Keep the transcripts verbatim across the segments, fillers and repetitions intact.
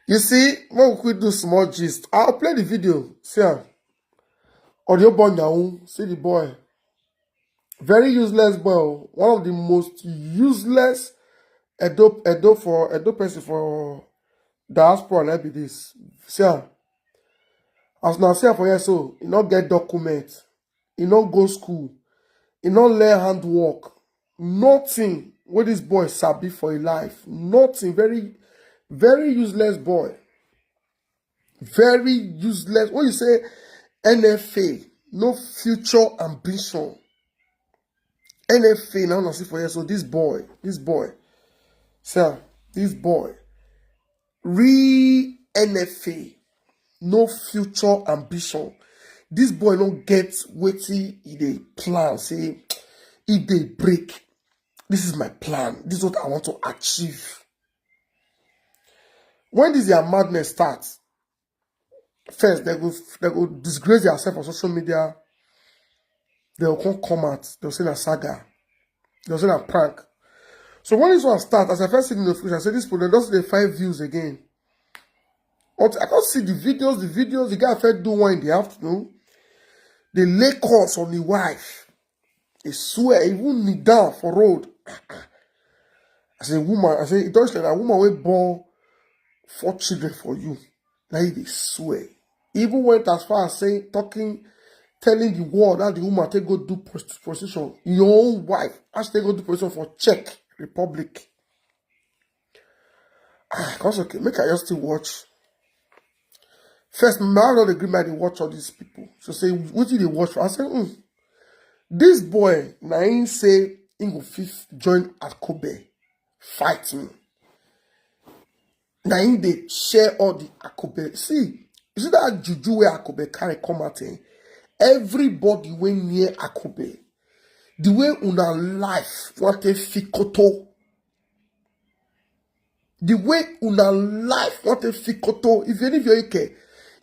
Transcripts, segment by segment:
You see, when we quick do small gist, I'll play the video. See am. Audio boy now, see the boy. Very useless boy. One of the most useless Edo Edo for Edo person for diaspora like be this. See am. As now see am for here so, he not get document, he not go school, he not learn handwork, nothing. What this boy sabi for his life, nothing. Very, very useless boy. Very useless. When you say N F A, no future ambition. N F A now, I see for here. So this boy, this boy, sir, this boy, re N F A, no future ambition. This boy don't get wetin he dey plan. Say if they break, this is my plan. This is what I want to achieve. When this your madness starts, first they go they go disgrace yourself on social media. They will come come out. They'll say na saga. They'll say na prank. So when this one start, as I first see the notification, I say this people they just dey find views again. But I can't see the videos, the videos the guy first do one in the afternoon. They lay calls on the wife. They swear, even kneel down for road. I say woman, I say it touched like a woman will born four children for you. Now they swear. Even went as far as saying, talking, telling the world that the woman take go do prost- prostitution. Your own wife has to go do prostitution for Czech Republic. Ah, cause okay, make I just still watch. First, my mama don dey gree me I dey watch all these people. So say, wetin you dey watch for? I say, hmm, this boy na him say him go fit join Akobe fight me. Na him dey share all the Akobe. See, you see that juju wey Akobe carry come out, eh? Everybody wey near Akobe, the way una life want to fikoto, the way una life want to fikoto. If you live your ike,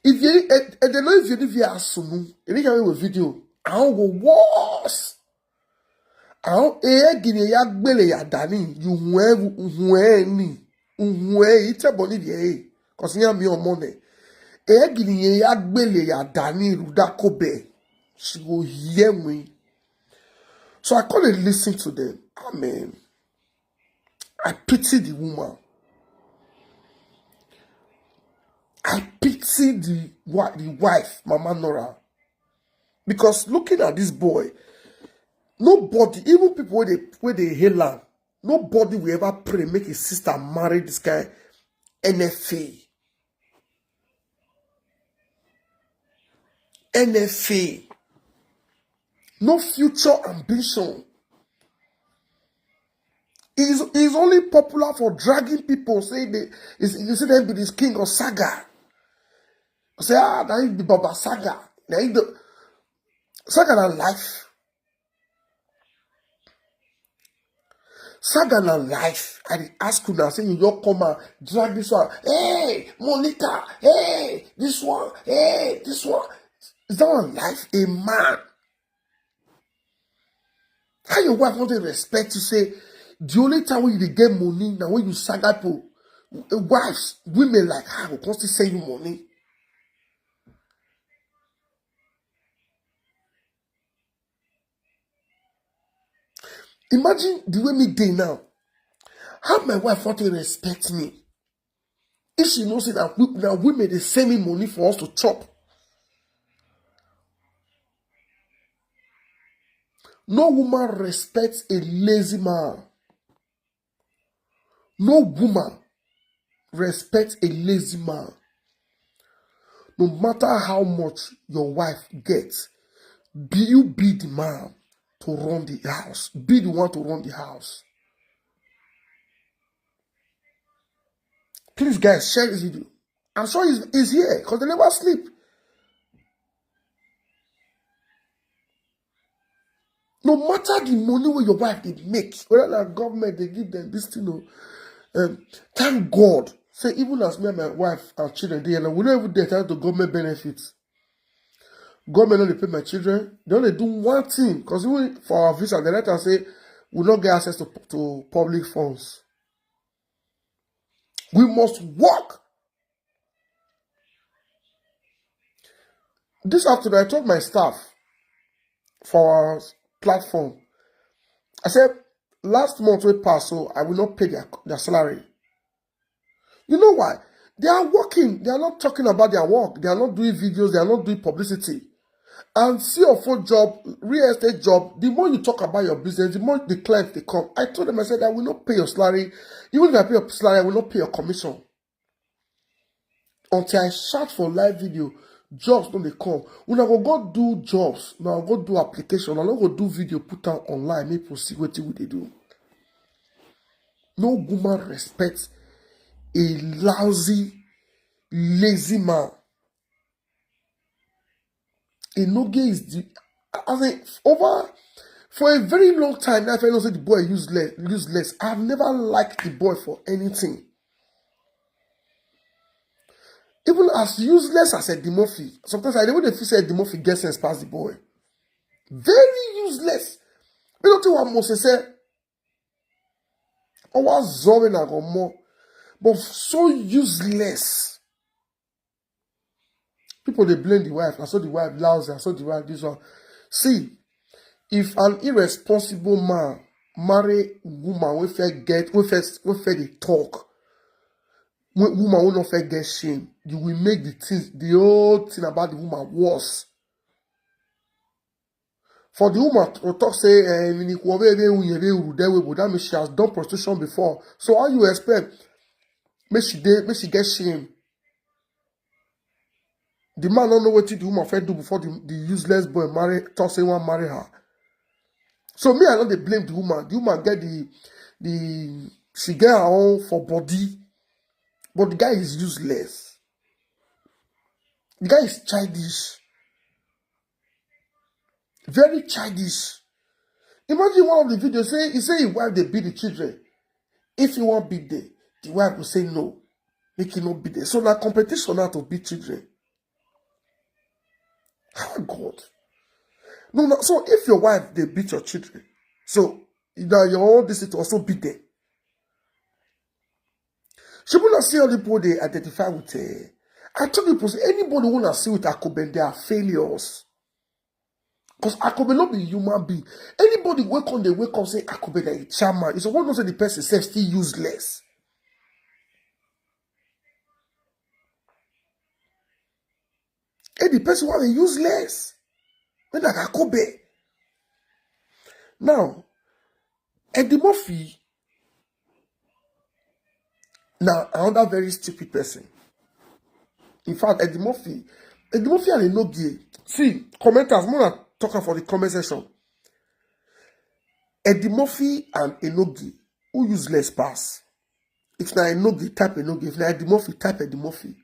if you and they know if you live your asunu, if you have a video, I don't go worse. I don't eh gini ya gbele ya dani, you whoever whoever ni whoever ite boni de eh, cause ya mi omone. Eh gini ya gbele ya dani ruda kobe. She go hear me. So I call and listen to them. Amen. I pity the woman. I pity the, wi- the wife, Mama Nora. Because looking at this boy, nobody, even people where they, where they hail am, nobody will ever pray make his sister marry this guy N F A. N F A. No future ambition. He's, he's only popular for dragging people. Say they, is you see them be this king of saga. Say ah, that is the Baba saga. That is the saga na life. Saga na life. I dey ask you now. Say you don't come and drag this one. Hey, Monica. Hey, this one. Hey, this one. Is that one life? A man. How your wife want to respect you? Say the only time when you dey get money now when you saga people, wives, women like her will constantly send you money. Imagine the way me dey now. How my wife want to respect me? If she knows that now women they send me money for us to chop. No woman respects a lazy man. No woman respects a lazy man. No matter how much your wife gets, be you be the man to run the house. Be the one to run the house. Please, guys, share this video. I'm sure he's, he's here because they never sleep. No matter the money where your wife they make, whether na government they give them this thing, oh, um, thank God. Say even as me and my wife and children, they are we don't even dey entitled to government benefits. Government only pay my children. They only do one thing because even for our visa, they let us say We no get access to, to public funds. We must work. This afternoon, I told my staff for our platform, I said, last month we passed, so I will not pay their, their salary. You know why? They are working. They are not talking about their work. They are not doing videos. They are not doing publicity. And C F O job, real estate job, the more you talk about your business, the more the clients they come. I told them, I said, I will not pay your salary. Even if I pay your salary, I will not pay your commission. Until I search for live video, jobs no dey come. Una go go do jobs, una go do application, una no go do video put am online make people see wetin we dey do. No woman respect a lousy, lazy man. Enogie is the, as in, over for a very long time now. If I know say the boy useless, useless, I've never liked the boy for anything. Even as useless as Eddie Murphy, sometimes I dey even dey feel say Eddie Murphy get sense pass the boy. Very useless. You know what I say? Owa zori na go more, but so useless. People dey blame the wife. I saw the wife lousy. I saw the wife this one. See, if an irresponsible man marry woman wey fit get, wey fit, wey fit dey talk, wo-, woman wey no fit get shame, you will make the things, the whole thing about the woman worse. For the woman to talk say, eh, "Mini kuobe ebe unye ebe uru that way," but that means she has done prostitution before. So how you expect make she dey, make she get shame? The man don't know what the woman fit do before the, the useless boy marry, talk say he wan marry her. So me, I no dey blame the woman. The woman get the, the, she get her own for body, but the guy is useless. The guy is childish. Very childish. Imagine one of the videos say, he say his wife dey beat the children. If he wan beat them, the wife go say no, make he no beat them. So na competition now to beat children. Ah, God. No, no. So if your wife dey beat your children, so now your own this is to also beat them. She will not see all the people they identify with. Uh, I tell people, say, anybody who not see with Akobe, they are failures. Because Akobe not be human being. Anybody wake on, they wake up say Akobe na a chairman. It's one say the person self still useless. And the person want be useless. When like Akobe. Now, Eddie Murphy, now another very stupid person. In fact, Eddie Murphy, Eddie Murphy and Enogie. See, commenters, more talking for the comment section. Eddie Murphy and Enogie, who useless pass? If na Enogie, type Enogie. If na Eddie Murphy, type Eddie Murphy.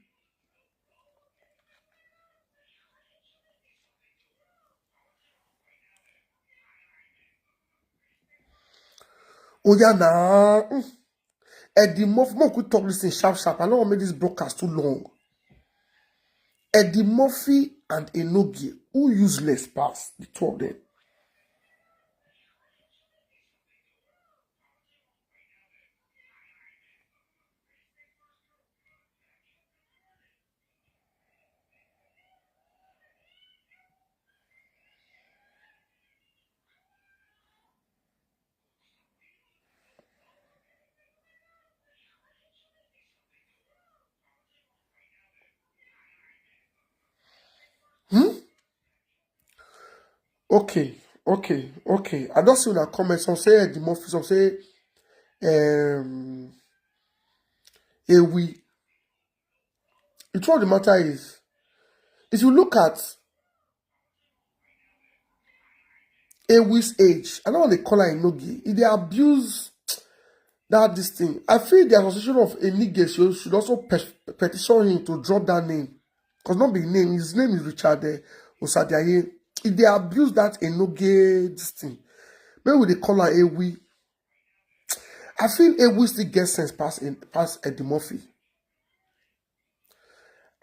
Oh yeah, now. Mm. Eddie Murphy, make we talk this thing sharp, sharp. I don't want make this broadcast too long. Eddie Murphy and Enogie, who useless pass the two of them? Hmm? Okay, okay, okay. I don't see una comment. Some say Eddie Murphy, some say, um, Ewi. The truth of the matter is, if you look at Ewi's age, I don't want to call her Enogie. If they abuse that this thing, I feel the association of Enige should, should also pe-, petition him to drop that name. Because not be name, his name is Richard, uh, Osadiaye. If they abuse that Enogie this thing, maybe they call her Ewi. I feel Ewi still get sense pass in, pass Eddie Murphy.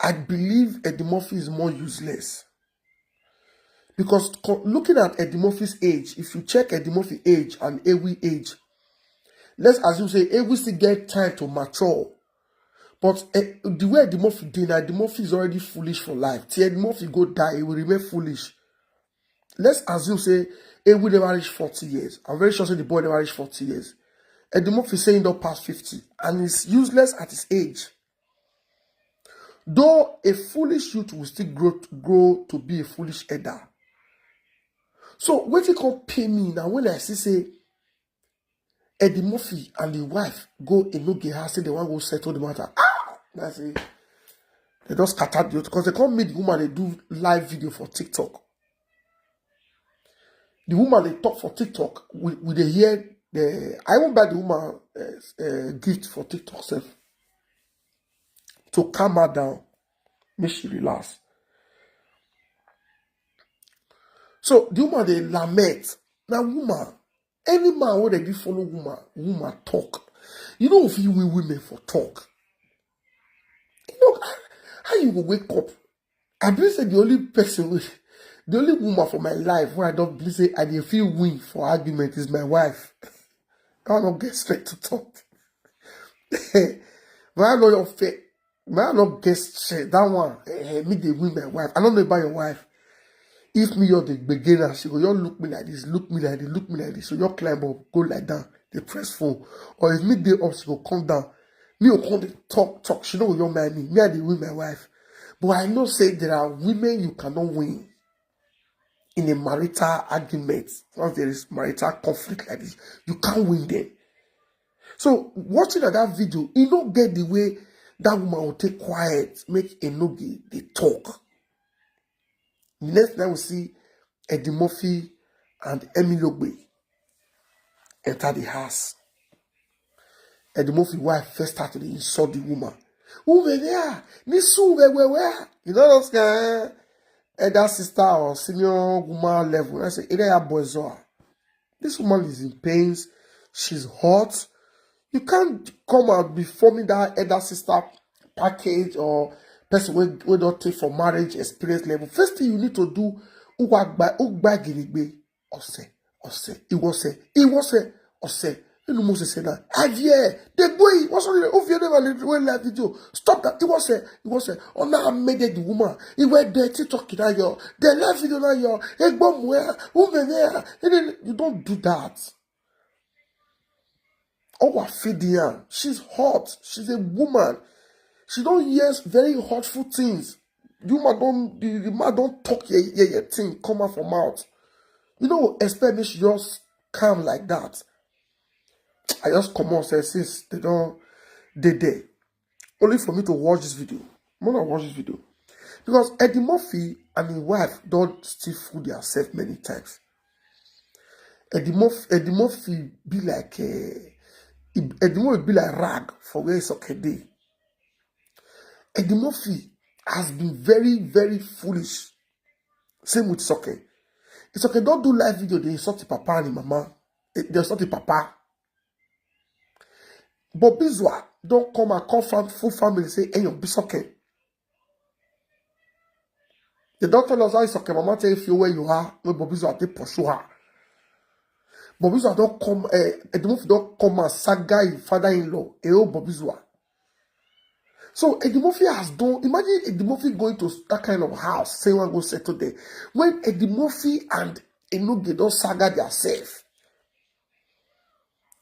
I believe Eddie Murphy is more useless. Because co- looking at Eddie Murphy's age, if you check Eddie Murphy age and Ewi age, let's assume say Ewi still get time to mature. But eh, the way Eddie Murphy did, Eddie Murphy is already foolish for life. Till Eddie Murphy go die, he will remain foolish. Let's assume say Ewi never reach forty years. I'm very sure say the boy never reach forty years. Eddie Murphy saying don't pass fifty, and it's useless at his age. Though a foolish youth will still grow grow to be a foolish elder. So wetin come pay me now when I see say Eddie Murphy and the wife go Enoge house say they wan go settle the matter. Ah, I say they just scatter the because they come meet the woman they do live video for TikTok. The woman they talk for TikTok. We we dey hear the I won't buy the woman uh, uh, gift for TikTok self to calm her down, make she relax. So the woman they lament. Now woman, any man wey dey follow woman, woman talk. You know if you win women for talk. You know how you go wake up. I believe say the only person wey the only woman for my life wey I don't believe say I dey feel win for argument is my wife. I don't get straight to talk. But I know your faith. Man, I no get straight. That one, eh, eh, me dey win my wife. I don't know about your wife. If me or the beginner, she go you look me like this, look me like this, look me like this. So you climb up, go like that, they press phone. Or if me dey up, she go come down. Me go come dey talk, talk. She no go you mind me. Me, I dey win my wife. But I know say there are women you cannot win in a marital argument. Once there is marital conflict like this, you can't win them. So watching at that video, you don't get the way that woman will take quiet, make Enoge they talk. The next time we see Eddie Murphy and Emmy Logbe enter the house. Eddie Murphy wife first start to dey insult the woman. Who were there? Nisu were where? You know those kind elder sister or senior woman level. I say, either your boys are. This woman is in pains. She's hot. You can't come and be forming that elder sister package or person wey wey don take for marriage experience level. First thing you need to do, ugba ugba girigbe, ọsẹ ọsẹ, ìwọsẹ ìwọsẹ, ọsẹ. Inú mo ṣe ṣe náà. Ayé ẹ dẹgbó yìí wọ́n sọ̀rọ̀ ó fi ẹni wà lórí live video. Stop that. Ìwọsẹ ìwọsẹ. Ọ̀nà àmẹ́dẹ̀ the woman. Ìwọ ẹ̀dẹ̀ TikTok náà yọ. The live video náà yọ. Ẹgbọ́n mu ẹ̀. Women ẹ̀. You don't do that. Oh, I feed her. She's hot. She's a woman. She don't hear very hurtful things. The woman don't the, the man don't talk your, your, your thing come out from mouth. You know, expect me she just calm like that. I just come on say since they don't they there. Only for me to watch this video. I'm gonna watch this video. Because Eddie Murphy and his wife don't still fool themselves many times. Eddie Murphy, Eddie Murphy be like uh, Eddie Murphy be like rag for where it's okay day. Eddie Murphy has been very, very foolish. Same with Soke. It's okay, don't do live video, they insult the papa and the mama. Eh, they insult the papa. But Bizwa don't come and confront full family, say, hey, your Bisoke. They don't tell us how it's okay, mama tell you where you are, when Bobizwa they pursue her. Bobizwa don't come, uh, Eddie Murphy don't come and saga his father-in-law, eh, oh Bobizwa. So Eddie Murphy has done, imagine Eddie Murphy going to that kind of house, say one go settle there. When Eddie Murphy and Enoge don't saga themselves.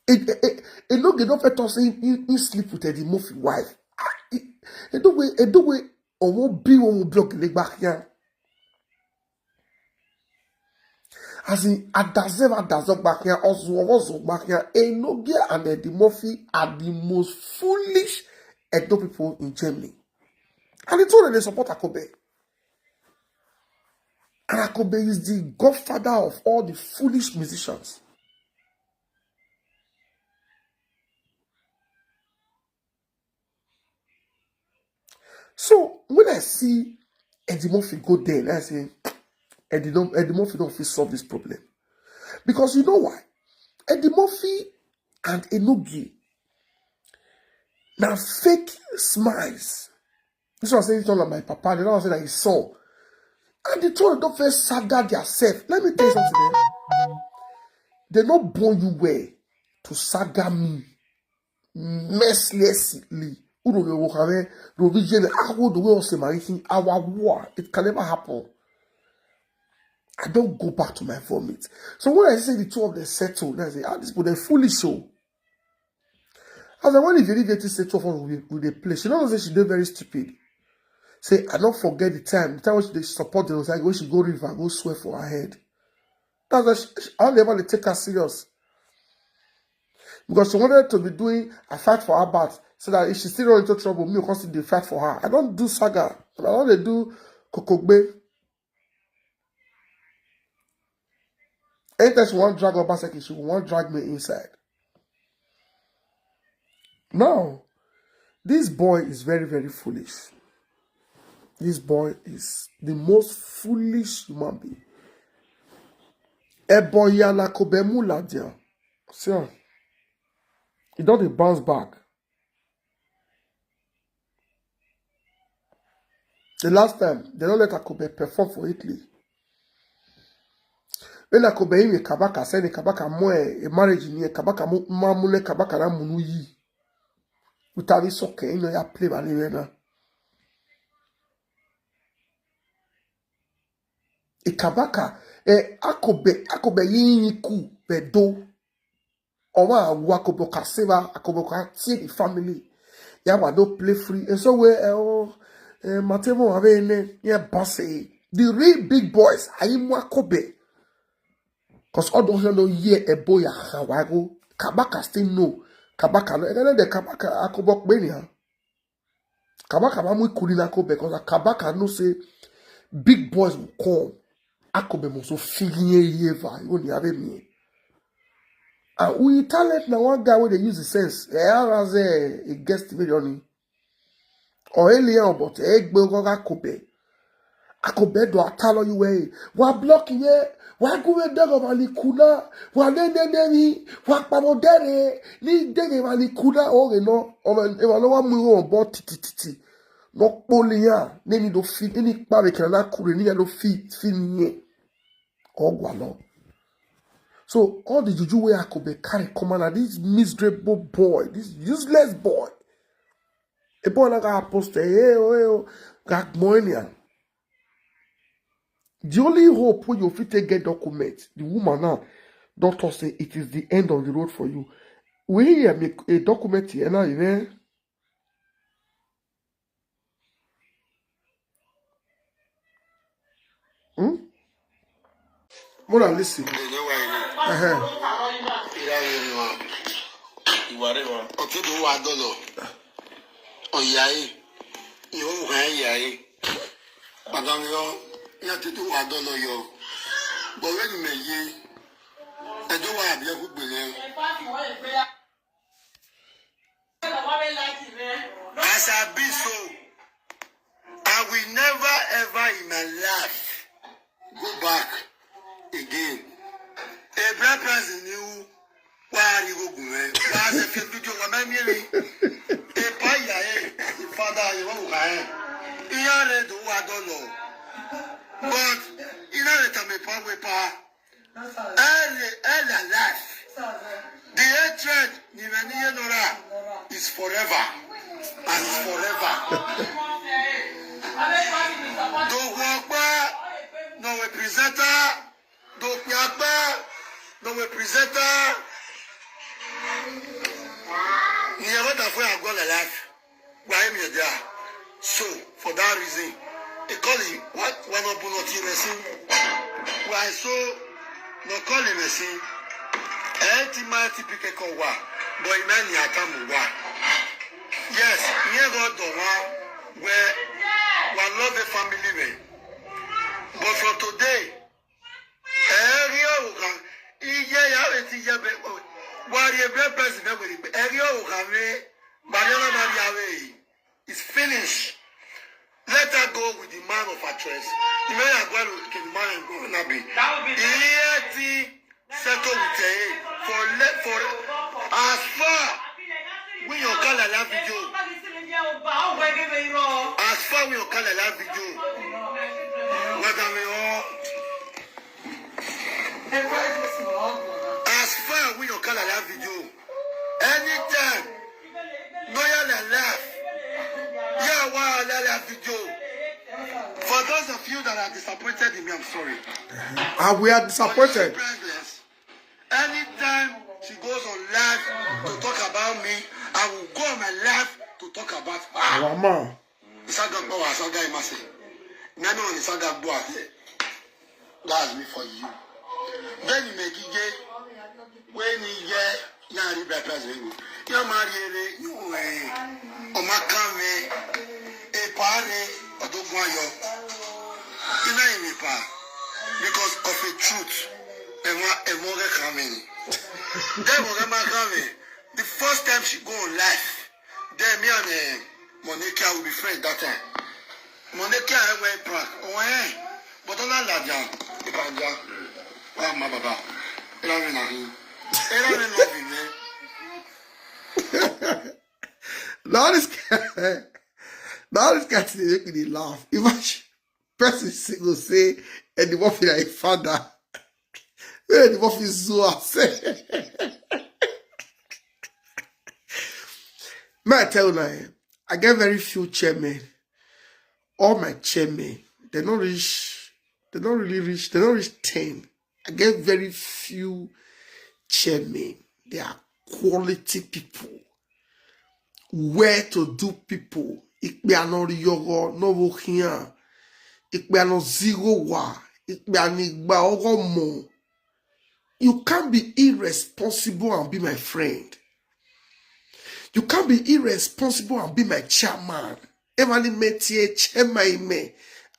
Enoge don't fit talk say he, he sleep with Eddie Murphy wife. Ah, he, Edo way, Edo way, or won't be one will block the back here. As in, Adazeva Dazok back here, Ozuo Ozuo back here, Enoge and Eddie Murphy are the most foolish Edo people in Germany. And it's all that they support Akobe. And Akobe is the godfather of all the foolish musicians. So when I see Eddie Murphy go there, and I say, Eddie, don't, Eddie Murphy don't feel solve this problem. Because you know why? Eddie Murphy and Enoge now fake smiles. This one say it's not like my papa. They don't say that his son. And the two of them first saga their self. Let me tell you something. Eh? They not born you well to saga me mercilessly. Uno will walk away, Rovision, I hold the way of Samaritan, our war. It can never happen. I don't go back to my vomit. So when I say the two of them settle, I say, ah, this people, they're foolish. So I said, when if you get to settle for with, with a place, you know, say she did very stupid. Say, I don't forget the time. The time when she dey support the Rosa, when she go river, go swear for her head. That's why she, she, I never dey take her serious. Because she wanted to be doing a fight for her back. So that if she still run into trouble, me will come still dey fight for her. I don't do saga. I don't dey do kokogbe. Anytime she want drag Obaseki, she want drag me inside. Now, this boy is very, very foolish. This boy is the most foolish human being. Eboya na kobemu ladia. See, he don dey bounce back. The last time, they don't let Akobe perform for Italy. When Akobe in Kabaka, send Kabaka more a marriage in Kabaka mamule Kabaka na munuyi. Utavi soke, you know, ya play by the now. Ikabaka, eh, Akobe, Akobe yin ku bedo. Owa awu Akobe ka seva, Akobe ka tie the family. Ya wa do play free. And so we, eh, oh, eh, Matemo ave ne, yeah, bossy. The real big boys, Aimu Akobe. Cause all those don't hear a boy a Hawago. Kabaka still know. Kabaka no. And then the Kabaka Akobe Benia. Kabaka ma mu ikuli na Akobe, because Kabaka know say big boys will come. Akobe must so feeling ye va. You only have me. And we talent na one guy where they use the sense. Eh, as a guest video ni. Or Elian, but eh, gbe go Akobe. Akobe do atalo you way. Wa block ye. Wa go we dego malikuna. Wa ne ne ne ni. Wa pamo dere. Ni dege malikuna. Oh, no. Oh, man. E wa lo wa mu wo bo titi titi. No poliya. Ne ni do fi. Ni pa we kana kure ni ya do fi. Fi ni. Ogwa no. So all the juju where Akobe carry come on, this miserable boy, this useless boy. A boy like I post, hey, oh, hey, oh, got money. The only hope when you fit take get document, the woman now, doctor say it is the end of the road for you. We here make a document here now, you know? Hmm? Mona, listen. Uh-huh. Ọtụtụ ụwa dọlọ. Ọ̀yà yìí. Ìwọ wà yà yìí. Pàtàkì yọ. Ìyá títí wà dọlọ yọ. Bọ̀wé ni mẹ̀ yé. Ẹjọ́ wà á bí ẹkú gbèlè. As I be so, I will never ever in my life go back again. A black person knew why are you going? Why is a video? What I mean, a paya, father, you know, I don't know. But you know that I'm a power. Early, early life. The hatred, ni many nora, is forever. And is forever. The work, no we presenter, the work, no we presenter. Ni ever that way I go the life. Why me there? So, for that reason, they call him what? One of Bunoti Resin. Why so? No call him Resin. Eti ma ti pike ko wa. But he man ya tamu wa. Yes, he go do wa. Where one love the family way. But from today, area oga, iye ya eti ya be. Wari ebe person be wari area oga me. Mariana Mariawe. It's finished. Let her go with the man of her choice. The man you are going with, the man and go and be. That would be the settle with her for let for as far we your call that video. As far we your call that video. We As far we your color that video, anytime no yell laugh. Yeah, wow, that video. For those of you that are disappointed in me, I'm sorry. And we are disappointed. Anytime she goes on live to talk about me, I will go on my live to talk about her. Our man. Saga Power, Saga Imase. Nano and Saga Boate. That's me for you. Then you make it gay. When you get, now the black person. Your marry, you, Omakame, Epare, Odogwayo. You know him, Epa. Because of a truth. Emo, Emo, coming. Then Omakame. The first time she go on live, then me and uh, Monica will be friends that time. Monica, I went prank. Oh, eh. But on that, Lajan, Ibanja, Wa Ma Baba. Ela me na him. Ela me love him, man. Now this guy, now this guy today make me dey laugh. Imagine person say go say Eddie Murphy na him father. Wey Eddie Murphy sue am say. May I tell you now, eh, I get very few chairmen. All my chairmen, they no reach, they no really reach, they no reach ten. I get very few chairmen. They are quality people. Well to do people. Ikpe ano riyogo no wokia. Ikpe ano zero wa. Ikpe ani gba ogo mo. You can't be irresponsible and be my friend. You can't be irresponsible and be my chairman. Even the métier chairman, me,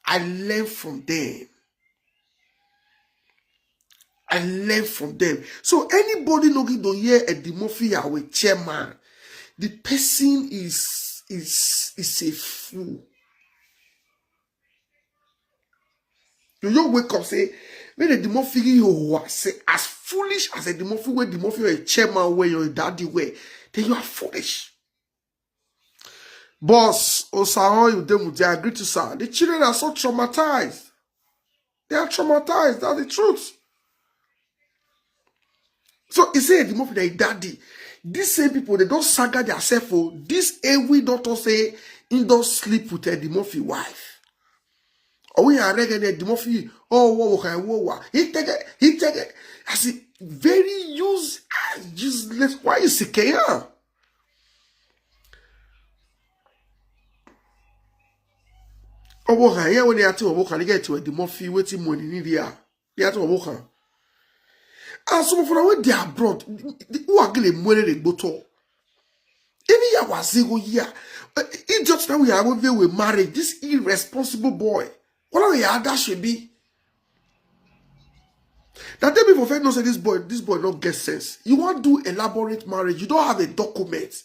I learn from them. I learn from them. So anybody looking to hear Eddie Murphy, our chairman, the person is is is a fool. You just wake up say, when Eddie Murphy you are say as foolish as Eddie Murphy, where Eddie Murphy or a chairman where your daddy where, then you are foolish. Boss Osahon Udemu, they agree to sir. The children are so traumatized. They are traumatized. That's the truth. So he said Eddie Murphy, their daddy. These same people, they don't saga themselves. Oh, this Ewi doctor say he don't sleep with Eddie Murphy wife. Oh, we are reggae Eddie Murphy. Oh, what can what what? He take it. He take it. I see, very use ah, useless. Why is he care? Owo kan, yeah, when they are to Owo kan, they get to Eddie Murphy waiting money in India. They are to Owo kan. And some of them when they are abroad, who are gonna money they go to? Any year was zero year. Uh, Idiot now we are with married. This irresponsible boy. What are we at that should be? That day before fact no say this boy, this boy don't get sense. You want to do elaborate marriage, you don't have a document.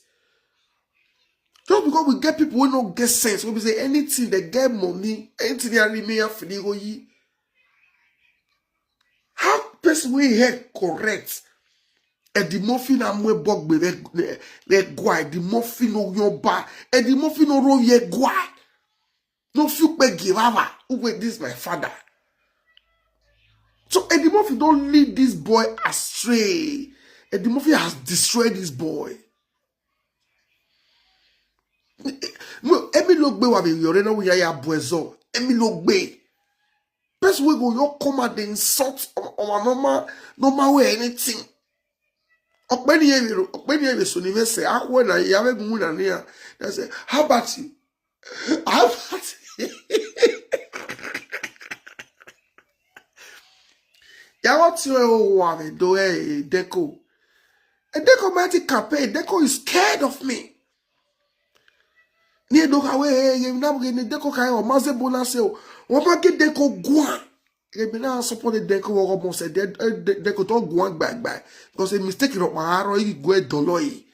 Just because we get people who don't get sense, we say anything they get money, anything they are me and Finigo yi. How person we head correct? Eddie Murphy na mwe bogbe le gwa Eddie Murphy no yoba. Eddie Murphy no ro ye gwa. No few pe give ava. Who wait this my father? So Eddie Murphy don't lead this boy astray. Eddie Murphy has destroyed this boy. No, Emi lo gbe wa be yore na we ya ya buezo. Emi lo gbe. Person we go your come and insult on, on a normal normal way anything. Okpeni ye ro, okpeni ye so ni me say akwe na ya be gun na ni ya. They say, "How about you? How about you?" Ya what you wa me do eh Deko. And Deko mighty campaign. Deko is scared of me. Ni do ka we ye na bu ni Deko ka o maze bona se o. Wo ma ke Deko gwa. Ye be na support the Deko wo mo se Deko to gwa gba gba. Because a mistake no ma ro yi gwe dolo yi.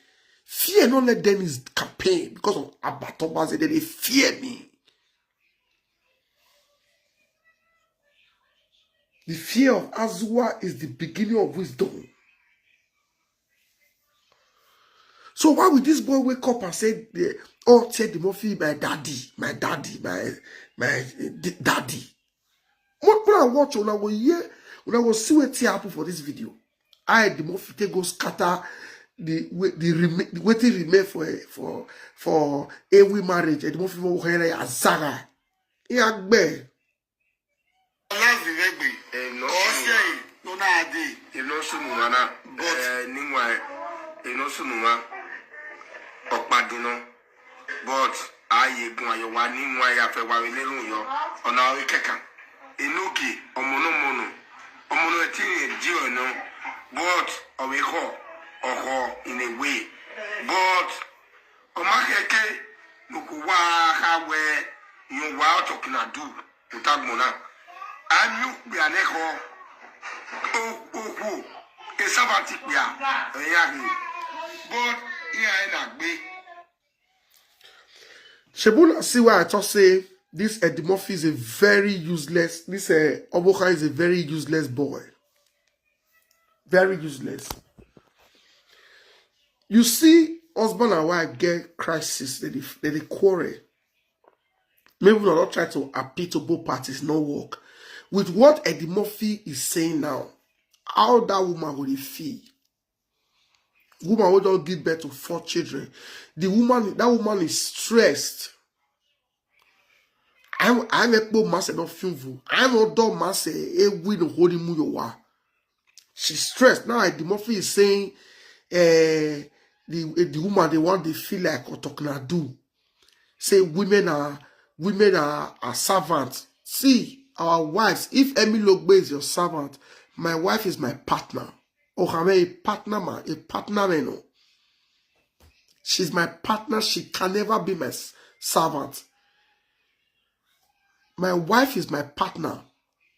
Fear not let them is campaign because of Abato Maze, they fear me. The fear of Azua is the beginning of wisdom. So why would this boy wake up and say, "Oh, tell the Murphy, my daddy, my daddy, my my daddy"? Una watch, una go hear, una go see wetin happen for this video. How Eddie Murphy take go scatter the we- the remain the wetin remain for eh, for for Ewi marriage. Eddie Murphy for here Azara. He agbe. Last the regbe. Eno Ose no na ade. eno sunu wana. But- Eh, niwa eno sunu wa. Okpadino. But aye gun ayo wa niwa ya fe wa le run yo. Ona ori keka. Enoke omono mono. Omono eti e di ono. But owe ho oho in a way. But omakeke nuku wa ha we yo wa otokinadu. Utagbona. Anyu kpia neko. Oku. Esabati kpia. Eya ni. But iya ena gbe. Shebuna see why I talk say this Eddie Murphy is a very useless. This uh, Oboka is a very useless boy. Very useless. You see, husband and wife get crisis. They dey, they dey quarrel. Maybe we not try to appeal to both parties, no work. With what Eddie Murphy is saying now, how that woman will feel? Woman will don't give birth to four children. The woman, that woman is stressed. I'm I'm a poor master, not fuvu. I'm a dog master. A win holy muyowa. She's stressed now. Eddie Murphy is saying, uh, the the woman they want they feel like Otoknadu. Say women are women are, are servants. See, our wives, if Emmy Logbe is your servant, my wife is my partner. Oh, I'm a partner, man, a partner, you know. She's my partner. She can never be my s- servant. My wife is my partner.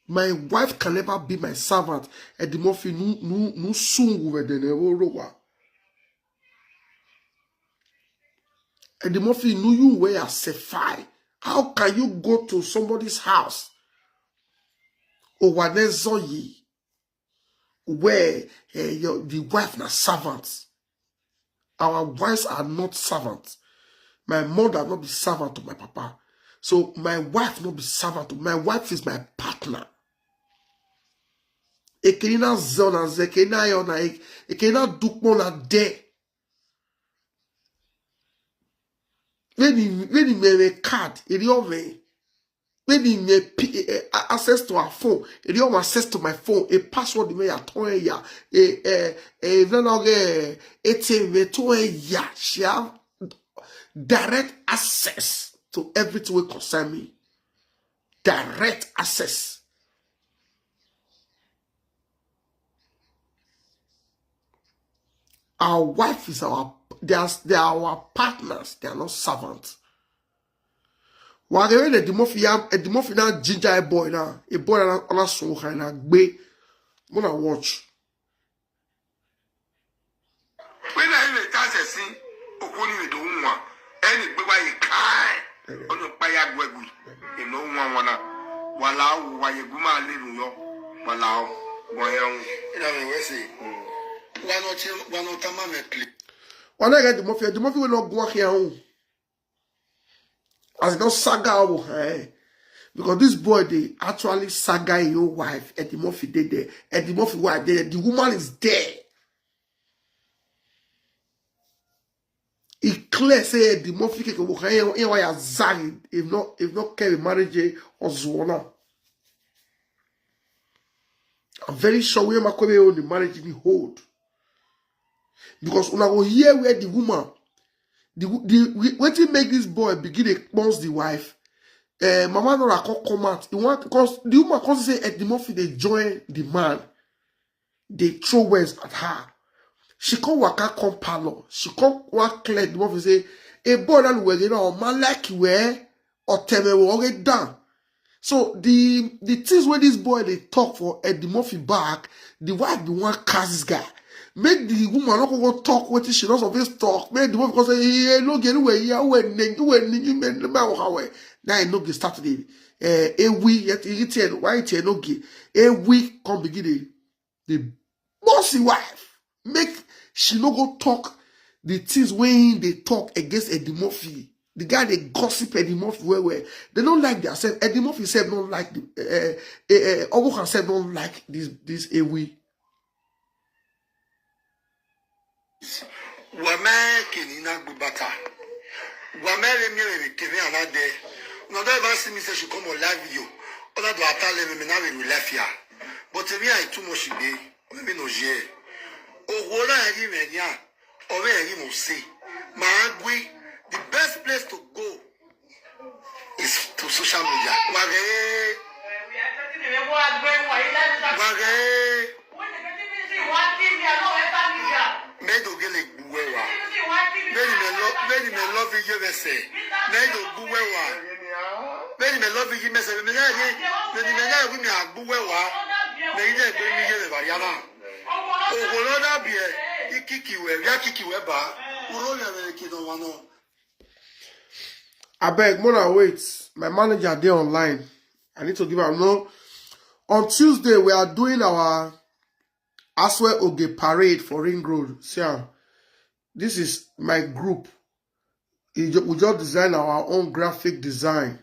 My wife can never be my servant. Eddie Murphy, no, no, no, soon we were the Nerowa. Eddie Murphy, no, you were a Sefai. How can you go to somebody's house? Owanezoyi, where uh, your, the wife na servant. Our wives are not servants. My mother not be servant to my papa. So my wife not be servant to my wife is my partner. Ekenina zona zekena yona ekenina dukmona de. When he when he made a card, it over. When he made access to her phone, it over access to my phone, a password me ya toya, a a a A T M me toya. She have direct access to everything will concern me. Direct access. Our wife is our they are, they are our partners, they are not servants. Wagere the Dimofia, a Dimofia ginger a boy now, a boy na so kind of gbe. Wanna watch. When I hear the tax, I see Okuni with the woman, any big way you kind. Ono paya gwegwi. You know one one. Wala wa ye guma le nu yo. Wala wa ya. Ina me we say. Wa no ti wa no tama me play. Wanna get Dimofia, Dimofia will not go here home. As no saga over her. Because this boy they actually saga your wife. Eddie Murphy did there. Eddie Murphy wife there. The woman is there. He clear say Eddie Murphy can go here. Here why Zari if not if not carry marriage or Zuona. I'm very sure we are own the marriage in the hold. Because una go hear where the woman, the the wetin make this boy begin dey kpons the wife. Uh, Mama Nora come come out. He want because the woman come say Eddie Murphy dey join the man, dey throw words at her. She come waka come parlor. She come wan clear the Murphy say a boy that we dey now man like where or tell me we get down. So the the things where this boy they talk for Eddie Murphy back, the wife be one cast this guy. Make the woman not go talk what she not always talk. Make the woman go say, "Hey, no get away here, where nigga, where nigga, man, the man how way." Now I know get start the eh a we yet it why it no get a we come begin the the bossy wife make she no go talk the things when they talk against Eddie Murphy. The guy dey gossip Eddie Murphy well well. They don't like their self. Eddie Murphy self don't like the uh, uh, uh, Ogokan self don't like this this Ewi. Wame kenina gbata. Wame le mi le keve anade. No dey ever see me say she come on live video. Ona do atale me na we left here. But if I too much be, we me no je. Owo na eri me nya. Ore eri mo se. Ma gwi, the best place to go is to social media. Wage. Wage. Medo gele gbuwewa. Many men love, many men love you, mese. Medo gbuwewa. Many men love you, mese. Many men, many men, we me agbuwewa. Many men, many men, Mariana. Ogoloda bie, ikikiwe, ya kikiwe ba. Uronya we kido wano. Abeg, Mona, wait. My manager dey online. I need to give am no. On Tuesday, we are doing our Aswe Oge parade for Ring Road. See am. This is my group. E ju- We just design our own graphic design.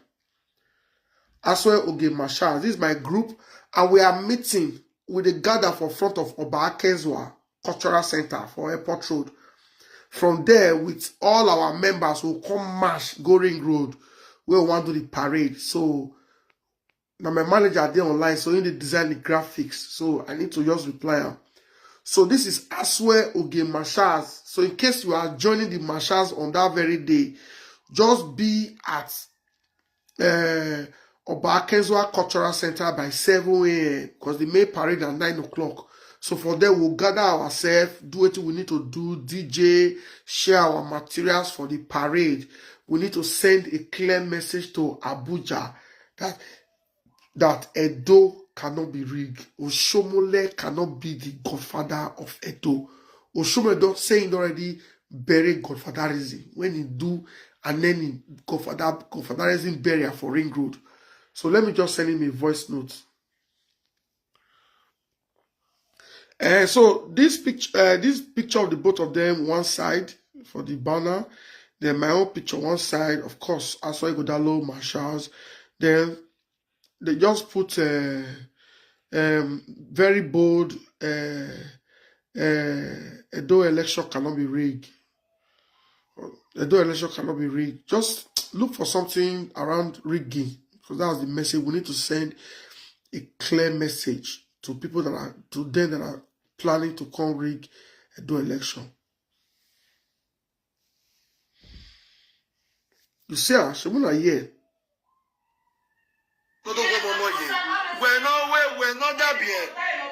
Aswe Oge Mashas. This is my group, and we are meeting. We dey gather for front of Oba Akezwa Cultural Center for Airport Road. From there, with all our members, we come march go Ring Road where we wan do the parade. So now my manager dey online, so he dey design the graphics. So I need to just reply am. So this is Aswe Oge Mashas. So in case you are joining the Mashas on that very day, just be at uh, Oba Akezwa Cultural Center by seven a m because the main parade at nine o'clock. So for there, we'll gather ourselves, do what we need to do, D J, share our materials for the parade. We need to send a clear message to Abuja that that Edo cannot be rigged. Oshomole cannot be the godfather of Edo. Oshomole don say he already bury godfatherism when he do and then he godfather godfatherism burial for Ring Road. So let me just send him a voice note. Uh, so this picture, uh, this picture of the both of them, one side for the banner, then my own picture one side. Of course, I saw Igodalo Marshals. Then they just put uh, um, very bold. Uh, uh, Edo election cannot be rigged. Edo election cannot be rigged. Just look for something around rigging because that's the message we need to send a clear message to people that are to them that are planning to come rig Edo election. You see, ah, Shemuna here. Todo go momo ye. We no we we no dabie.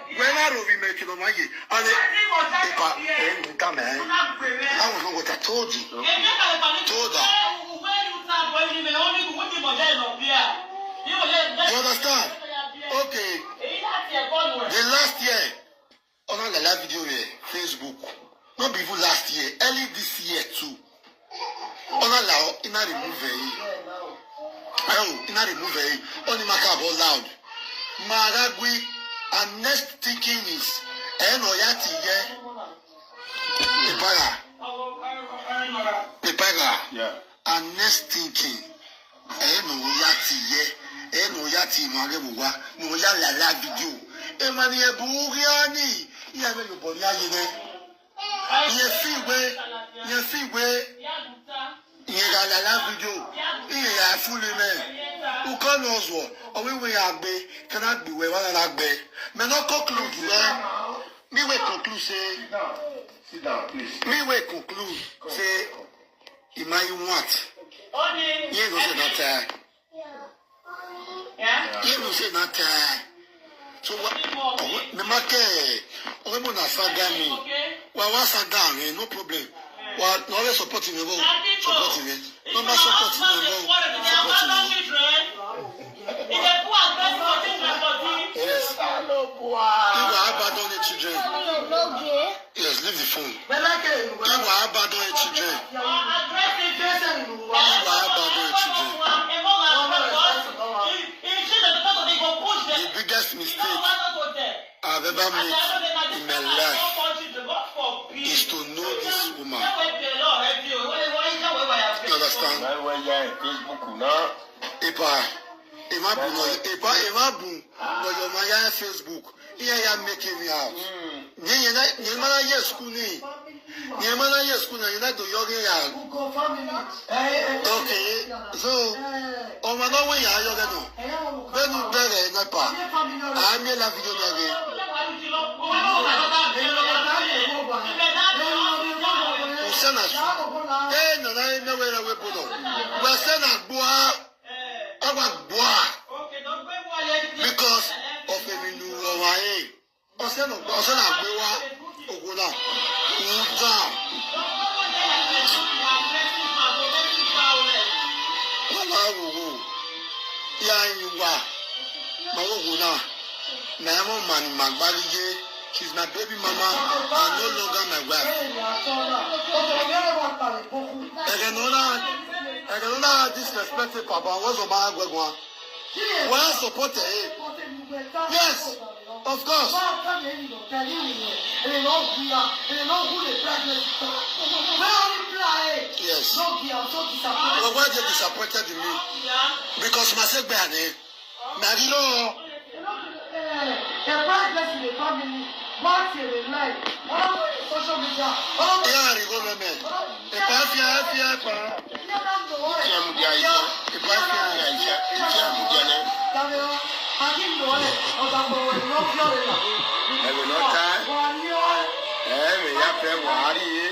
We na ro vi me kino ma ye. Ane epa en kame. I was not what I told you. Told her. You understand? Okay. The last year, on a live video here, Facebook. Not even last year, early this year too. Ona lao ina remove e. Ayo, ina remove e. Oni maka bo loud. Maragwi, and next thinking is, eh, no ya ti ye. Ipaga. Ipaga. Yeah. And next thinking, eh, no ya ti ye. Eh, no ya ti no age buwa. No ya la la video. E mani e bugi ani. Iya me yo bori aye ne. Ye fi we, ye fi we, ye ga la la video, ye ya fuli me. U ko no zo, o we we ya gbe, kana gbe we wa na gbe. Me no conclude we. Me we conclude say, sit down, please. Me we conclude say, ima you want. Ye no say that. Ye no say that. So what? Me make. Owe mo na saga mi. Wa wa saga mi, no problem. Wa no le support me bo. Support me. No ma support me bo. Support me. Yes. You will abandon the children. Yes, leave the phone. You will abandon the children. You will abandon the children. The biggest mistake I've ever made in my life is to know this woman. You understand? Now when you are in Facebook now. Epa, Ema Bun, no, Epa, Ema Bun, no, your man, you are in Facebook. Here, you are making me out. Nye, nye na, nye mana ye school ni. Nye mana ye school na, nye na do yoga ya. Okay, so, ọmọ náà wẹ̀ yà á yọ̀gẹ̀ nù. Bẹ́ẹ̀ni bẹ̀rẹ̀ nípa. Àmì ẹ̀ la fídíò náà gẹ̀. Ọ̀sẹ̀ náà sùn. Ẹ̀ nana ẹ̀ mẹ́wẹ́ rẹ̀ wẹ̀ bọ̀dọ̀. Wẹ̀sẹ̀ náà gbọ́ á. Ẹ wà gbọ́ á. Because of èmi nù ọ̀wá yẹn. Ọ̀sẹ̀ náà gbọ́, ọ̀sẹ̀ náà gbé wá. Ògùn náà. Wù dà. Wọ́n á wò wò. Ìyá yín wà. Màá wò wò náà. Màá mọ̀ màá ní màá gbá gígé. She's my baby mama and no longer my wife. Ẹ̀gẹ̀ náà náà, ẹ̀gẹ̀ náà náà disrespect papa. Wọ́n sọ máa gbẹ̀gbọ́n. Wọ́n á support ẹ̀. Yes, of course. Yes. Wọ́n wá jẹ́ disappointed in me because màá ṣe gbé àná. Màá rí lọ́wọ́. The price person dey come in, what you dey like, all social media, all Ìyá àríwó mẹ́mẹ́. Ìpá fíà fíà pa. Ìfẹ́ mu di ayé. Ìpá fíà fíà ìfẹ́ mu di ẹni. Ẹ̀wẹ̀ náà ta. Ẹ̀ẹ́mì yá fẹ́ wà á rí i.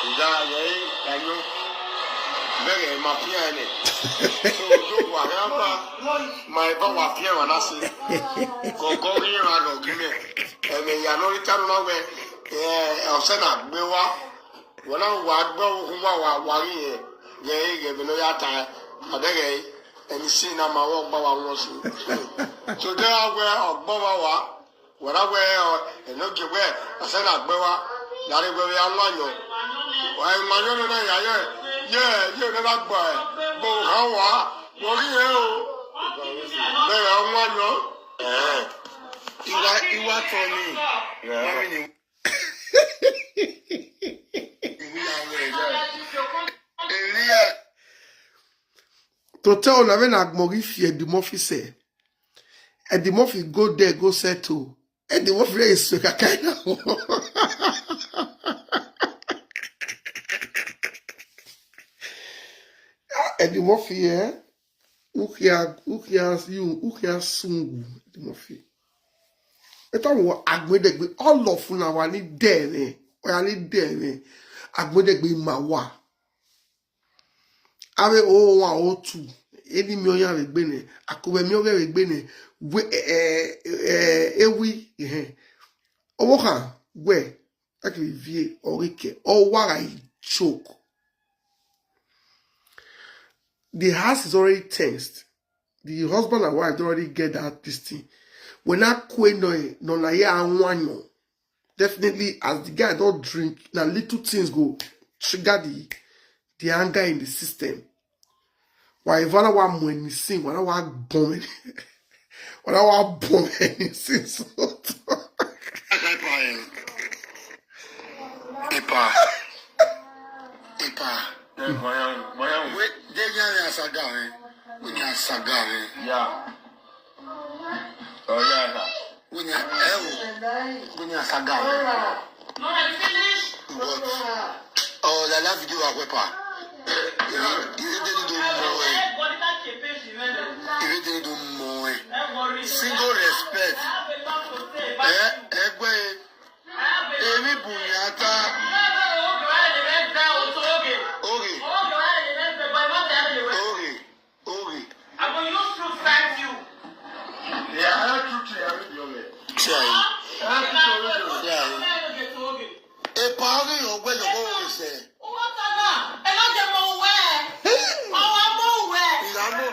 Ìdá rẹ̀ ẹ̀yọ́. Bẹ́ẹ̀ ma fíà ẹ̀ nẹ̀. Tó o tó wà á bá. Ma eva wa fie wa na se. Koko ri ra ro gi me. E me ya no ri ta no we. E o se na gbe wa. Wa na wa gbe o wa wa wa ri e. Ye ye be no ya ta. Ade ge. E mi si na ma wo gba wa won si. So de a we o gbo wa wa. Wara we o, e no ge we, ase na gbe wa, na re we we anwa nyo. Wa e ma nyo no na ya ye, ye, ye no na gba e, bo ha wa, wo ri e o. Be ya anwa nyo. Eh. Iwa, iwa to ni. Mami ni. Elia. To tell una when Agmogi fear the Murphy say. And the Murphy go there, go settle. And the Murphy is so kind of. And the Murphy, eh? Who here, who here, you, who here, Sungu, the Murphy? Ẹ tọ́ wọ agbẹ́dẹ́gbẹ́, all of una wà ní dẹ́ẹ̀rẹ́, wà ní dẹ́ẹ̀rẹ́, agbẹ́dẹ́gbẹ́ máa wà. Ave o wa o tu. Eni mi oya ve gbene. Akobe mi oge ve gbene. We, eh, eh, eh, ewi, eh. Owo kan, we. Aki vie, orike. O wa ga i choke. The house is already tensed. The husband and wife don already get that this thing. When I kwe no, eh, no na ya anwanyo. Definitely, as the guy don't drink, now little things go trigger the the anger in the system. Why if I want money sing, why I want bomb, why I want bomb anything? So Epa, epa. Wait, they are saga, eh? We are saga, eh? Yeah. Oh yeah. Wenya, eh, o. Wenya saga. What? Oh, la la video à wepa. Il est de nous moins. Il est de nous moins. Single respect. Eh, eh, ouais. Emi bunyata. Okay. Okay. Okay. I go use to fight you. Yeah, I have to tell you. See, I, see, I. E pa ori yo gbe yo go ori se. Ìyanu.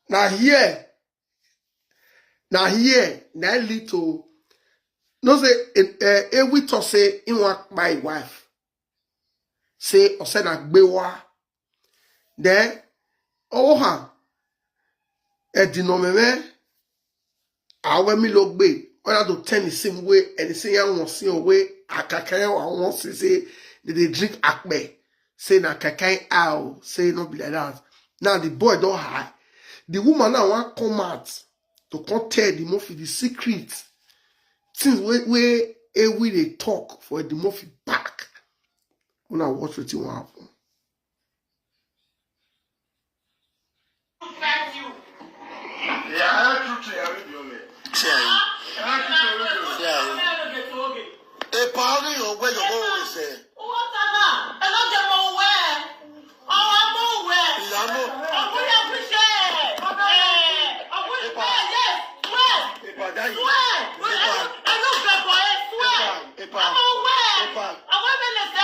Na here, na here, na little. No say, eh, eh, we to say in one my wife. Say, o say na gbe wa. Then, oh ha, e di no me me. Awe mi lo gbe. Oya to ten the same way, and the same ya won si o we, akakaya wa won si se. They dey drink akpe. Say na kakai owl. Say no be like that. Now the boy don high. The woman now wan come out to come tell the Murphy the secret. Things wey, wey Ewi dey talk for the Murphy back. Una watch wetin wan happen. Ṣé àyè? Ṣé àyè? Ẹ parí ọgbẹ́ ìjọba òwe sẹ́. Ìyá mọ̀. Ìpàdé yìí. Ìpà. Ìpà. Ìpà. Ìpà.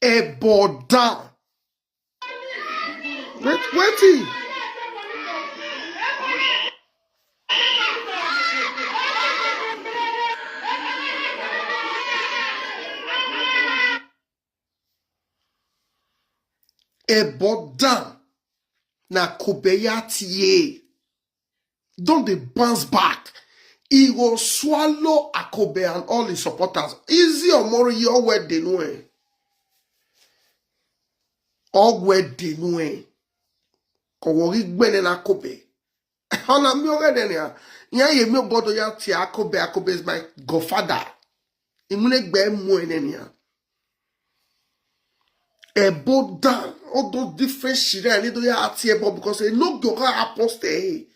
Ebo down. Wait, wetin? Ebo down. Na Kobe ya tie. Don dey bounce back. He go swallow Akobe and all his supporters. Easy Omori, your word dey know eh. All word dey know eh. Kọ̀wọ́ rí gbẹ́nẹ́ na Akobe. Ọ̀nà mi ò rẹ̀ nẹ́ni à. Ìyá yèmí ò gbọ́dọ̀ yá ti Akobe. Akobe is my godfather. Ìmúlẹ̀gbẹ́ mú ẹ nẹ́ni à. Ebo down. All those different shit. I need to hear at Ebo because e no go happen stay.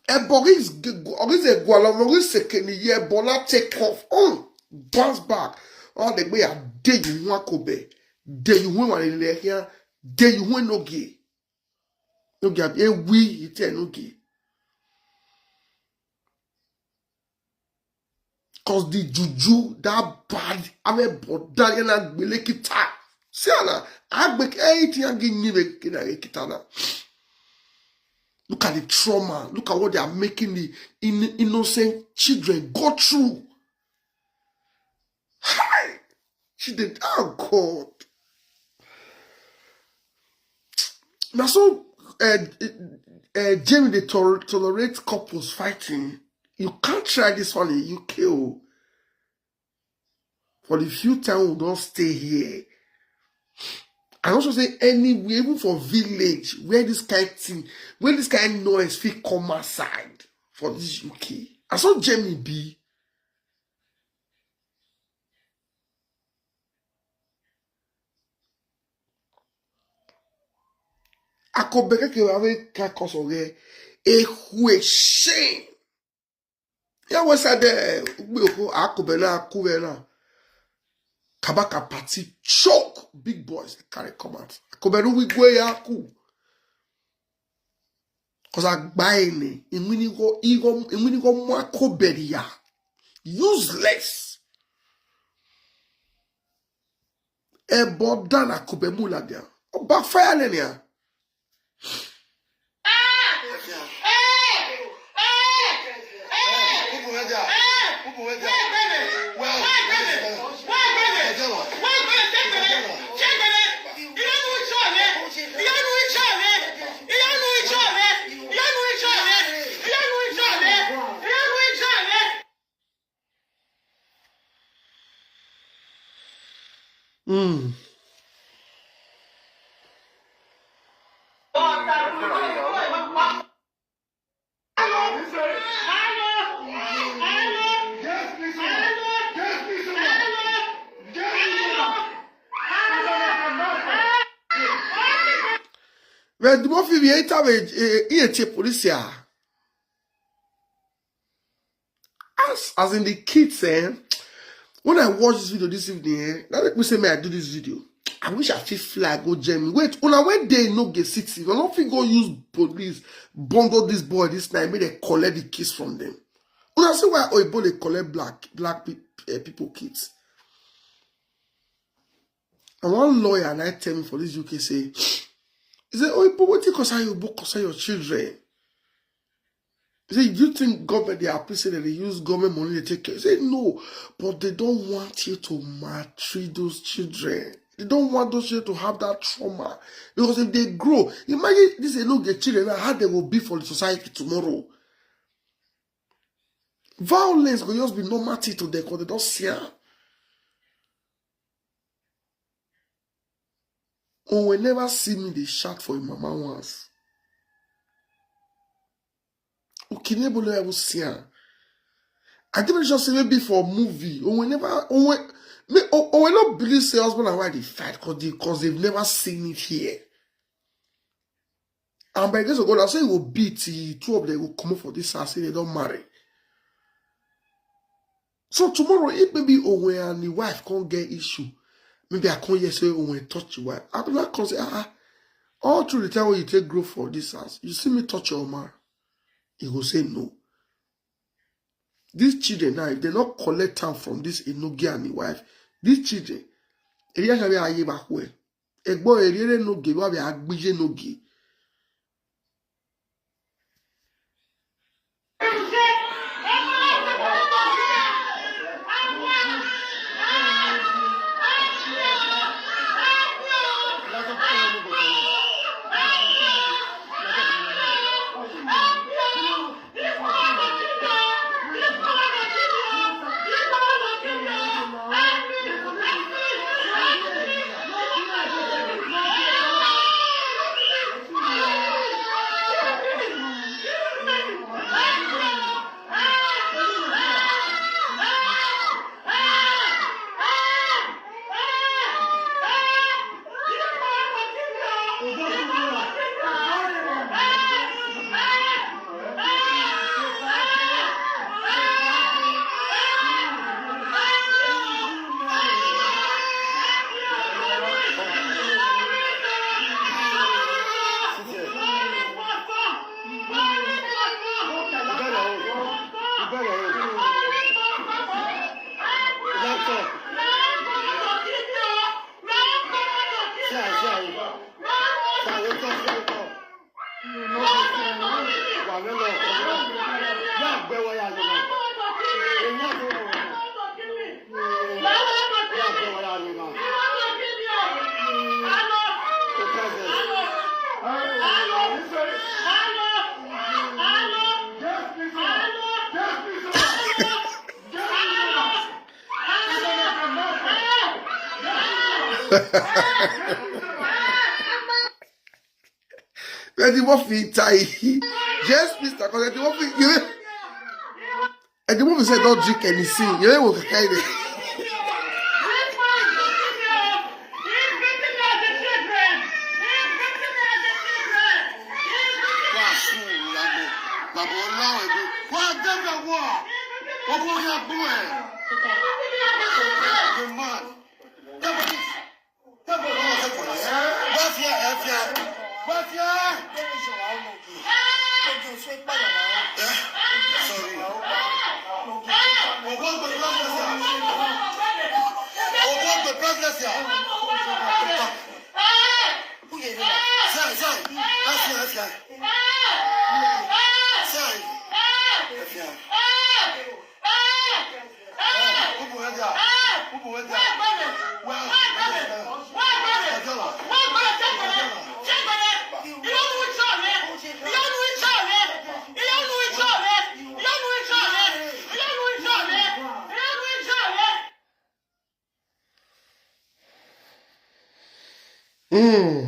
Ebo is is a gualamo is a keni ye Ebo na take off. Oh, bounce back. All the way I dey you wan Kobe. Dey you wan here. Dey you wan no gay. No gay. E we it no gay. Cause the juju that bad, ame boda yana gbele kita. See na, agbe anything agi nyibe kina kita na. Look at the trauma. Look at what they are making the in, innocent children go through. Hi, she did. Oh God. Now so uh, uh, Jamie they tol- tolerate couples fighting. You can't try this one in U K. Oh. For the few time we don't stay here. I also say anywhere, even for village, where this kind of thing, where this kind of noise fit come outside for this U K. I saw Jamie B. Akobe keke wa we ka koso ge. Ehue shame. Ya we sa de gbe ko Akobe na Akobe na. Kabaka party choke big boys carry come out. Akobe no we go ya ku. Cause agba ene, imini go igo imini go mo Akobe ya. Useless. Ebo dan Akobe mula dia. O backfire le ni a. Mm. Where the more we enter with eh, eh, police here. As as in the kids, eh? When I watch this video this evening, eh? That make me say, may I do this video. I wish I fit fly go Germany. Wait, una when they no get city, una no fit go use police bundle this boy this night, make they collect the kids from them. Una see why Oyibo dey collect black black pe- eh, people kids. And one lawyer and I tell me for this U K say, he say, Oyibo, wetin concern you, book concern your children. He say, do you think government they appreciate that they use government money to take care? He say, no, but they don't want you to maltreat those children. They don't want those children to have that trauma. Because if they grow, imagine this a look at children now, how they will be for the society tomorrow. Violence go just be normal thing to them because they don't see am. Owen never see me dey shout for him mama once. Okinebo never even see am. I dey very sure say maybe for movie, Owen never Owen me O- Owen no believe say husband and wife dey fight because they, cause they've never seen it here. And by the grace of God, I say he go beat the two of them go come up for this house, say they don't marry. So tomorrow, if maybe Owen and the wife can't get issue, maybe I can't hear say Owen touch the wife. I be like, come say, ah, ah, all through the time when you take grow for this house, you see me touch your man. He go say no. These children now, if they not collect time from this Enogi and the wife, these children, Elia Shabi Aye Bakwe, Egbo Eriere no give, Wabi Agbije no give. Eddie Murphy tie. Yes, Mister Cause Eddie Murphy, you Eddie Murphy said don't drink anything. You know what kind of. Bàbá ọlọ́run ẹ̀gbọ́n. Wọ́n á dẹ́gbẹ̀ wọ̀. Wọ́n kò rí agbó ẹ̀. The man. Tẹ́bọ̀ ní. Tẹ́bọ̀ ní ọ̀sẹ̀ kò ní. Wọ́n fi ẹ̀ fi ẹ̀. Wọ́n fi ẹ̀. Eh, sorry. Ògbó gbé blood vessel. Ògbó gbé blood vessel. Sai, sai. Asia, asia. Sai. Asia. Ubu wedia. Ubu wedia. Well, Mm.